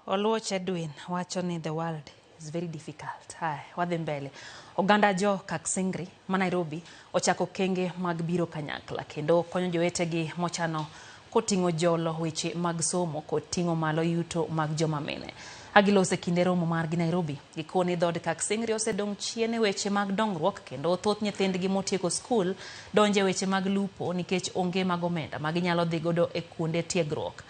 Oluoch Edwin wacho ni the world is very difficult. Haya, wadhi mbele. Oganda jo Kaksingri ma Nairobi ochako kenge mag biro kanyakla kendo konyo jowetegi mochano koting'o jolo weche mag somo kod ting'o malo yuto mag joma mine. Agiloso e kinde romo margi Nairobi. Gikoni dhood Kaksingri osedong' chien e weche mag dongruok kendo thoth nyithindgi motieko skul donjo e weche mag lupo nikech onge mag omenda ma ginyalo dhi godo e kuonde tiegruok.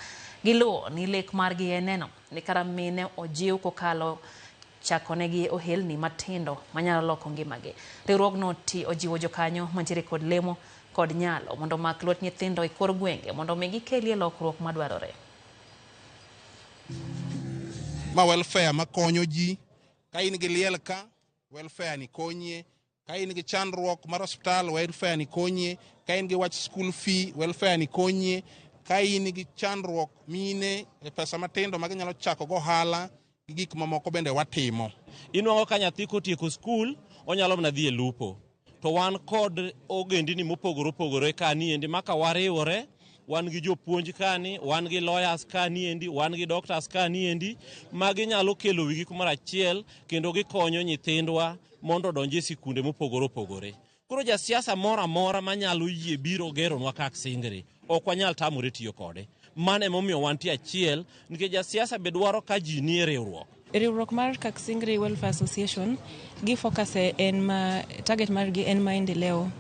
Giluwo ni lek margi en neno ni kara mine ojiw kokalo chakonegi ohelni matindo manyalo loko ngimagi. Riwruogno ti ojiwo jokanyo mantiere kod lemo kod nyalo mondo omak lwet nyithindo e kor gwenge mondo mi gikelie lokruok madwarore. Ma welfare makonyo ji ka in gi liel ka welfare ni konyie ka in gi chandruok mar osiptal welfare ni konyie ka in gi wach school fee welfare ni konyie ka in gi chandruok mine e pesa matindo ma ginyalo chako go ohala gi gik mamoko bende watimo. Inwang'o ka nyathi kotieko skul onyalo mana dhi e lupo. To wan kod ogendini mopogore opogore kaniendi ma ka wariwore wan gi jopuonj kani, wan gi lawyers kaniendi, wan gi doctors kaniendi ma ginyalo kelo wigi kumoro achiel kendo gikonyo nyithindwa mondo odonj e sikunde mopogore opogore. Koro jasiasa moro amora manyalo yie biro geronwa Kaksingri ok wanyal tamore tiyo kode. Mano emomiyo wantie achiel nikech jasiasa be dwaro ka ji nie riwruok. Riwruok mar Kaksingri Welfare Association gi focus en ma target margi en maendeleo.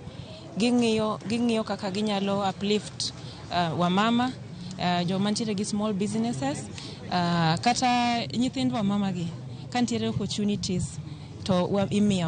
Ging'iyo kaka ginyalo uplift wamama, joma ntiere gi small businesses, kata nyithind wamama gi ka ntiere opportunities to imiyo.